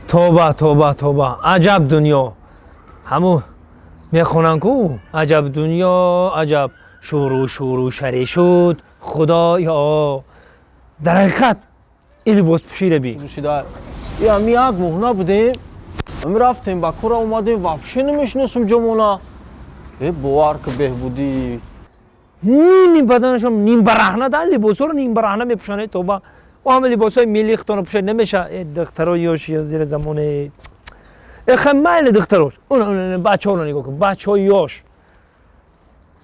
Тоба, тоба, тоба, аҷаб дунё! Ҳаму мехонанд ку: аҷаб дунё, аҷаб шӯру шӯру шаре шуд, худоё. Дар ҳақиқат, ин либос пӯшида би. Ми як моҳ набудем, ами рафтем ба кора, омадем, вообще намешиносам ҷомона. Э, бовар ки, беҳбудӣ. Ними баданашон нимбараҳна да, либосҳоро нимбараҳна мепӯшанд. Тоба, о, ҳама либосҳои миллии худтонро пӯшад намеша. Э, духтаро ёш зери замоне. Э, хай, майли, духтарош, бачаҳоро нигоҳ кун, бачаҳои ёш.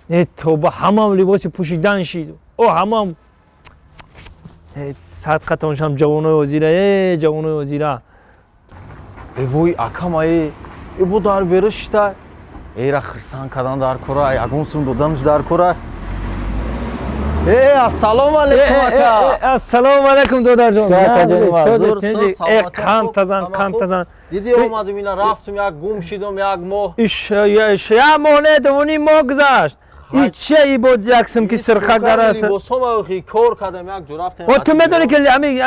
Э, тоба, ҳамам либоси пӯшидан шид. О, ҳамам садқатоншам, ҷавонои ҳозира. Э, ҷавонои ҳозира. Э, вой, акама, э, э, бо дар бера шита. Эра хирсан кардан дар кора, ягон сум доданаш дар кора. Э, ассалому алейкум, ака. Ассалому алейкум, додарҷон. Э, қанд тазан, қанд тазан. Диди, омадим, ина рафтум, як гум шидум як моҳ. Иш, як моҳ не, дувуним моҳ гузашт. И че, и бод як сумки сирхак дар аст. Либосҳо кор кардам, як ҷо рафтем. О, ту медонӣ, ки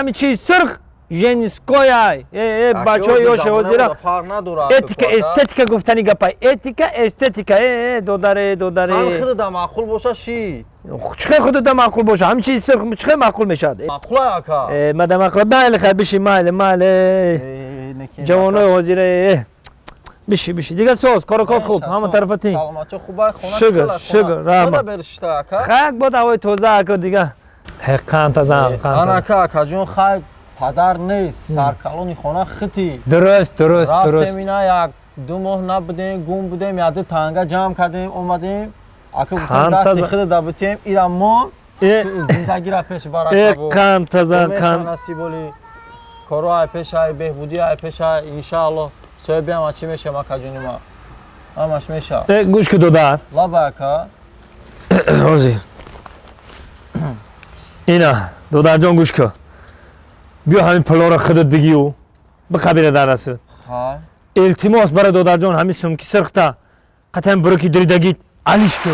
ами чи сурх женское. Э, бачаҳои ёши ҳозира фарқ надорад. Этика, эстетика гуфтани гапай, этика, эстетика. Э, додаре, додаре. Ҳам худада маъқул боша, ши. Чӣ худада маъқул боша? Ҳамин чизи сурх чӣ маъқул мешавад? Маъқула, ака. Э, мада маъқул. Майли, хай, биши, майли, майли. Ҷавонои ҳозира. Э, биши, биши. Дига соз, кору кор хуб, ҳама тарафа тинг? Саломатӣ хубай, хона? Шукр, шукр, раҳмат. Беришта, ака. Хак бод, ҳавои тоза, ака, дига қанд тазан. Ана, ака, акаҷон, хай, падар нест, саркалони хона хити. Дуруст, дуруст, дуруст. Рафтем, ина як ду моҳ набудем, гум будем, яду танга ҷамъ кардем, омадем, ака, гуфтем, дасти худа битем, ира мо зиндагира пеш барак. Қанд тазан, қанд. Насиболи коро ай пешай, беҳбудӣ ай пешай, иншааллоҳ. Соҳиби ҳама чӣ мешавам, акаҷони ма, ҳамаш мешавад. Э, гӯш ки, додар. Лаба, ака. Ҳозир, ина, додарҷон, гӯш ки, биё, ҳамин пулоро худат бигию биқабира дар дастат. Илтимос, бара, додарҷон, ҳамин сумки сирхта қатъан буруки диридагит алиш ки.